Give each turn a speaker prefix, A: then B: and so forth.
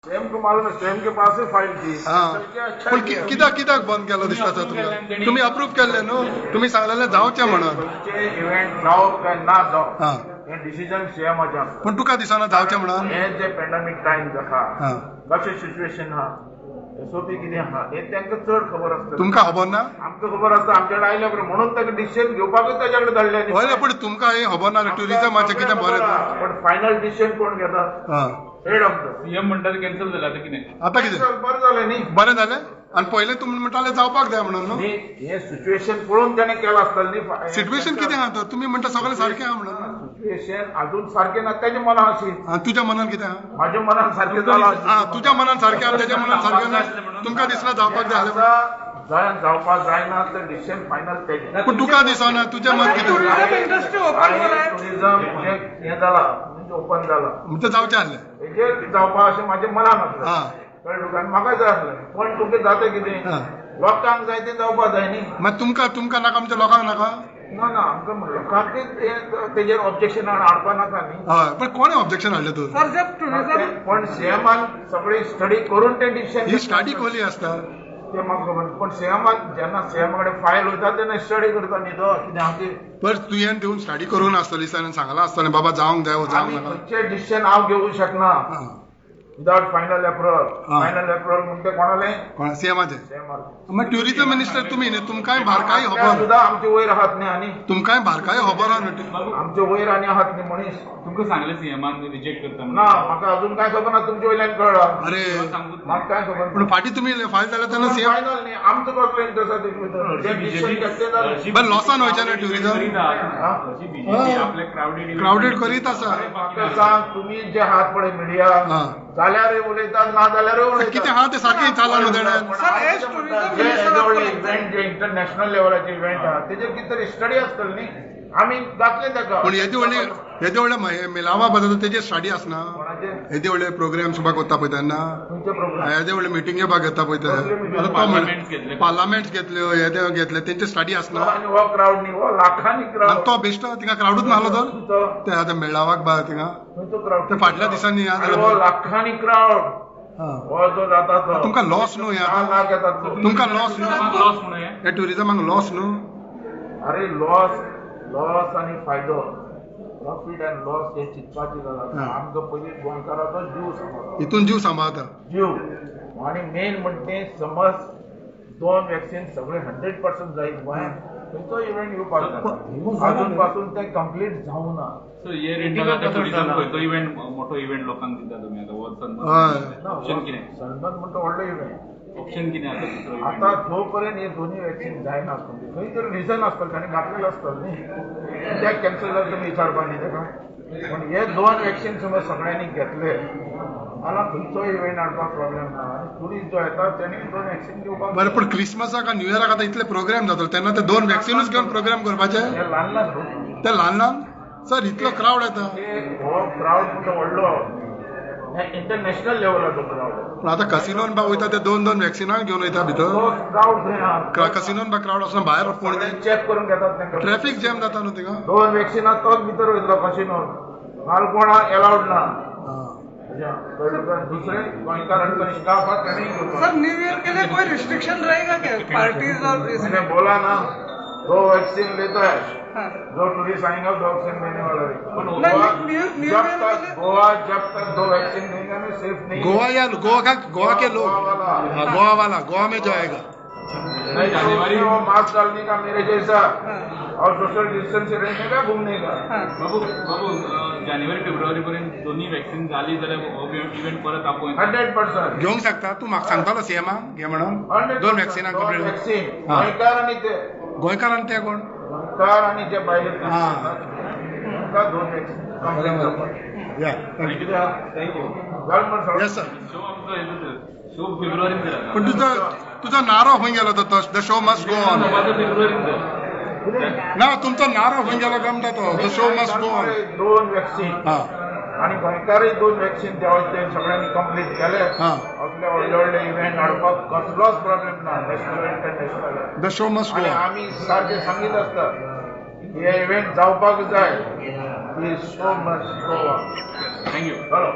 A: CM को मालूम है, CM K pass file थी.
B: पूण कित्याक कित्याक बंद केलो दिसता तुमकां? तुमी अप्रूव केल्ले न्हू, तुमी सांगलेले जावचें म्हणून.
A: इव्हेंट जावप काय ना जावप हें डिसिजन सीएमाचें आसता.
B: पूण तुका दिसना जावचें म्हणून?
A: हें जे पॅन्डेमीक टायम्स आहा, कशें सिच्युएशन आहा, एसओपी कितें आहा, हें तांकां चड खबर आसता.
B: तुमकां खबर ना?
A: आमकां खबर आसता, आमचे कडेन आयल्या बरोबर म्हणून ताका डिसिजन घेवपाकूच ताच्या कडेन धाडलें.
B: हय, पूण तुमकां हें खबर ना ट्युरिजमाचें कितें बरें?
A: पण फायनल डिसिजन कोण घेता? हेड ऑफ the
C: CM म्हणटा कॅन्सल जालें. आतां कितें?
B: आतां कितें
A: बरें जालें न्ही?
B: बरें जालें. आनी पयलें तुमी म्हणटाले जावपाक जाय म्हणून न्हू.
A: हें सिच्युएशन पळोवन ताणें केलां आसतलें न्ही.
B: सिच्युएशन कितें आहा तर? तुमी म्हणटा सगळें सारकें आहा म्हणून.
A: सिच्युएशन अजून सारकें ना तेज्या मनान अशी.
B: तुज्या मनान कितें आहा?
A: म्हाज्या मनान सारकें जालां.
B: आं, तुज्या मनान सारकें आहा, तेज्या मनान सारकें ना. तुमकां दिसना जावपाक जाय?
A: जाय जावपाक जायना तर डिसिजन फायनल तेजें.
B: पूण तुका दिसना तुजें मत कितें?
D: टुरिझम इंडस्ट्री ओपन
A: टुरिझम हें जालां म्हणजे ओपन जालां
B: म्हणजे जावचें आसलें
A: हेजेर जावपा अशें म्हाज्या मनान आसलें. कळ्ळें तुका? आनी म्हाका जाय आसलें. पण तुमकां जाता कितें, लोकांक जाय तें जावपा जाय न्ही.
B: मागीर तुमकां तुमकां नाका म्हणजे लोकांक नाका?
A: ना ना, आमकां लोकांक तेजेर ऑब्जेक्शन हाडपा नाका न्ही.
B: हय, पण कोणें ऑब्जेक्शन हाडलें तर?
A: पण सीएमान सगळी स्टडी करून तें डिसिजन.
B: ही स्टडी कसली आसता
A: ते म्हाका खबर. पण सीएमान जेन्ना सीएमा कडेन फायल वयता तेन्ना स्टडी करता न्ही तो कितें आहा ती.
B: पर तुवें दिवन स्टडी करून आसतली सर, सांगलां आसतलें बाबा जावंक जाय जावंक नाका.
A: खंयचें डिसिजन हांव घेवंक शकना without final approval. Final approval म्हणटे कोणालें?
B: सीएमाचें. मागीर ट्युरिझम मिनिस्टर तुमी न्ही, तुमकांय बारकाय खबर
A: सुद्दां आमचे वयर आहात न्ही. आनी
B: तुमकांय बारकाय खबर आहा न्हू.
A: आमचे वयर आनी आहात न्ही मनीस.
C: तुमकां सांगलें सीएमान रिजेक्ट करता?
A: ना, म्हाका अजून काय खबर ना, तुमचे वयल्यान कळ्ळां.
B: अरे
A: म्हाका काय खबर.
B: पूण फाटीं तुमी फायल जाल्या तेन्ना सीएम
A: फायनल न्ही, आमचो कसलो इंट्रस्ट आसा तितून भितर?
B: बरें लॉसान वयचें ना ट्युरिझम क्रावडेड करीत आसा.
A: म्हाका सांग, तुमी जे आहात पळय मिडिया जाल्यारय उलयतात ना जाल्यारय उलयतात.
B: कितें आहा तें सारकें चालू न्हू तेणें.
A: इव्हेंट जे इंटरनॅशनल लेवलाचे इव्हेंट आहा तेजेर कितें तरी स्टडी आसतली न्ही. आमी जातले ताका.
B: पूण येदे व्हडले येदे व्हडले मेलावा बद्दल तेजेर स्टडी आसना. येदे व्हडले प्रोग्राम सुद्दां करता पळय तेन्ना, येदे व्हडले मिटिंगे भाग घेता पळय ते, पार्लामेंट घेतल्यो, येदे घेतले, तेंचे स्टडी आसना.
A: हो क्रावड न्ही, हो लाखांनी क्रावड.
B: तो बेश्टो थिंगा क्रावडूच नासलो तर ते आतां मेळावाक बा थिंगा ते फाटल्या दिसांनी
A: लाखांनी क्रावड.
B: तुमकां लॉस न्हू, तुमकां लॉस न्हू हे ट्युरिजमाक लॉस न्हू.
A: अरे लॉस लॉस आनी फायदो, प्रॉफीट आनी लॉस हे चिंतपाची गजाल. आमकां पयलीं गोंयकाराचो जीव सांबाळटा,
B: हितून जीव सांबाळटा
A: जीव. आनी मेन म्हणटे समज दोन वॅक्सिन सगळे 100% जायत गोंयांत, खंयचो इव्हेंट येवपाक जाता. अजून पासून ते कंप्लीट जावं ना.
C: सो इयर एंडिंग आतां टुरिजम खंयचो इव्हेंट मोठो इव्हेंट लोकांक दिता तुमी आतां? हो सनबर्न ऑप्शन कितें?
A: सनबर्न म्हणटा व्हडलो इव्हेंट.
C: ऑप्शन कितें आतां दुसरो?
A: आतां जो पर्यंत हे दोन्ही वॅक्सिन जायना आसतलें, खंय तरी रिजन आसतलें, ताणें घातलेलें आसतलें न्ही, कित्याक कॅन्सल जालें तुमी विचारपा न्ही ताका. पूण हे दोन वॅक्सिन समज सगळ्यांनी घेतले जाल्यार खंयचो इव्हेंट हाडपाक प्रॉब्लेम ना. आनी टुरिस्ट जो येता तेणी दोन वॅक्सिन घेवपाक.
B: बरें, पूण क्रिसमसाक आनी न्यू इयराक आतां इतले प्रोग्राम जातले तेन्ना ते दोन वॅक्सिनूच घेवन प्रोग्राम करपाचे?
A: हे ल्हान ल्हान
B: ते ल्हान ल्हान सर इतलो क्रावड येता.
A: हो क्रावड म्हणटा व्हडलो इंटरनॅशनल लेवलाचो क्रावड.
B: पूण आतां कसिनोन बा वयता ते दोन दोन वॅक्सिनां घेवन वयता भितर.
A: क्रावड
B: कसिनोन बा क्रावड आसना, भायर कोण
A: चॅक करून घेतात तांकां.
B: ट्रॅफिक जॅम जाता न्हू थिंगा.
A: दोन वॅक्सिनां तोच भितर वयतलो कसिनोन, माल कोण एलावड ना. दूसरे गोंयकारांचो स्टाफ आहा तेणें.
D: सर न्यू ईयर के लिए कोई रिस्ट्रिक्शन रहेगा क्या पार्टीज और?
A: मैंने बोला ना, दो वैक्सीन लेता है जो टूरिस्ट आएंगे दो वैक्सीन लेने वाला है. गोवा जब तक दो वैक्सीन देंगे ना सेफ नहीं.
B: गोवा या गोवा का गोवा के लोग, गोवा वाला गोवा में जाएगा
A: नहीं, जनवरी वो मास्क डालने का मेरे जैसा और सोशल डिस्टेंस से रहने का, घूमने का.
C: बाबू बाबू जानेवारी फेब्रुवारी पर्यंत दोन्ही वॅक्सिन जाली जाल्यार हो इव्हेंट परत आपोवन
A: 100%
B: घेवंक शकता. तूं म्हाका सांगतालो सीएमाक घे म्हणून दोन वॅक्सिनां कंप्लीट.
A: वॅक्सिन गोंयकार आनी ते
B: गोंयकार आनी ते कोण
A: गोंयकार आनी जे भायले तांकां दोन वॅक्सिन कंप्लीट जावपाक.
B: Yes sir.
C: Show आमचो शो फेब्रुवारीन जाला.
B: पूण तुजो तुजो नारो खंय गेलो तो? The show must go on.
C: फेब्रुवारीन
B: ना तुमचो नारो खंय गेलो काय म्हणटा तो? The show must go on.
A: दोन वॅक्सिन आनी गोंयकारय दोन वॅक्सिन ते सगळ्यांनी कंप्लीट केले असले व्हडले व्हडले इव्हेंट हाडपाक कसलोच प्रॉब्लेम ना, national international.
B: The show must go.
A: आमी सारखे सांगीत आसतात हे इव्हेंट जावपाक जाय. The show must go on.
C: Thank you.
A: बरो.